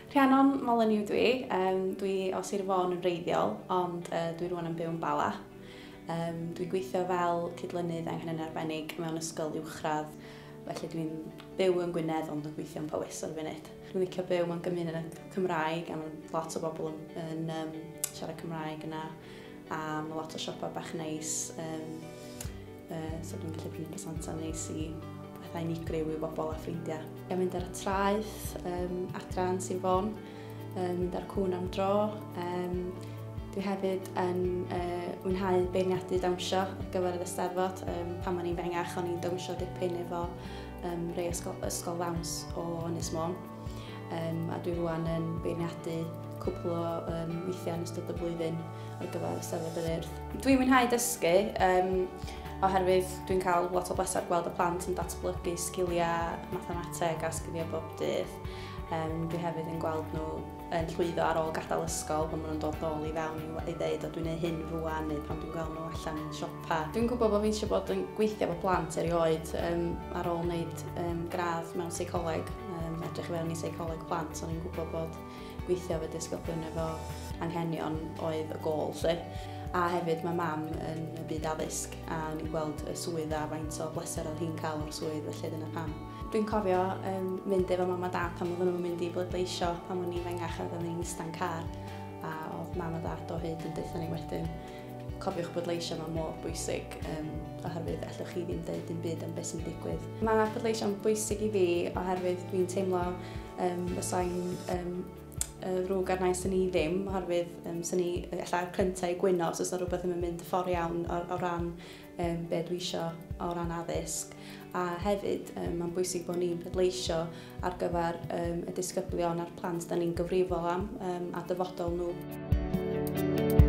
Rhiannon Molyneux dwi. Dwi o Sir Fôn yn wreiddiol, ond dwi rwan yn byw yn Bala. Dwi'n gweithio fel cydlynydd anghenion arbennig mewn ysgol uwchradd, felly dwi'n byw yn Gwynedd ond yn gweithio yn Powys ar y funud. Dwi'n licio byw mewn gymuned Cymraeg a mae lot o bobl yn siarad Cymraeg yna, a mae lot o siopa bach neis, so dwi'n gallu prynu presanta neis i bethau unigryw i bobl a ffrindiau. A mynd ar y traeth, adra yn Sir Fôn, mynd ar cwn am dro. Dwi hefyd yn mwynhau beirniadu dawnsio ar gyfer yr Eisteddfod. Pan o'n i'n fengach, o'n i'n dawnsio dipyn efo rei ysgol ddawns o Ynys Môn. A dwi rwan yn beirniadu cwpl o weithiau yn ystod y blwyddyn ar gyfer Eisteddfod yr Urdd. Dwi'n mwynhau dysgu, oherwydd dwi'n cael lot o bleser gweld y plant yn datblygu sgiliau mathemateg a sgiliau bob dydd. Dwi hefyd yn gweld nhw yn llwyddo ar ôl gadael ysgol, pan maen nhw'n dod nôl i fewn i ddeud o dwi'n neud hyn rwan, neu pan dwi'n gweld nhw allan yn siopa. Dwi'n gwybod bod fi'n eisiau bod yn gweithio efo plant erioed, ar ôl wneud gradd mewn seicoleg, edrych i fewn i seicoleg plant, o'n i'n gwybod bod gweithio efo disgyblion efo anghenion oedd y gôl, lle. A hefyd mae mam yn y byd addysg a o'n i'n gweld y swydd a faint o bleser oedd hi'n cael o'r swydd, felly dyna pam. Dwi'n cofio mynd efo mam a dad pan oedden nhw'n mynd i bleidleisio pan o'n i'n fengach a oedden ni'n ista'n car, a oedd mam a dad o hyd yn deutha ni wedyn, cofiwch bleidleisio, mae mor bwysig, oherwydd allwch chi ddim deud dim byd am beth sy'n digwydd. Mae pleidleisio'n bwysig i fi oherwydd dwi'n teimlo fysai'n ddrwg arna i sy'n ni ddim, oherwydd sy'n ni alla'r cyntaf i gwyno os oes 'na rhywbeth ddim yn mynd y ffordd iawn o ran be dwi isio o ran addysg. A hefyd mae'n bwysig bod ni'n pleidleisio ar gyfer y disgyblion a'r plant da ni'n gyfrifol am, a dyfodol nhw.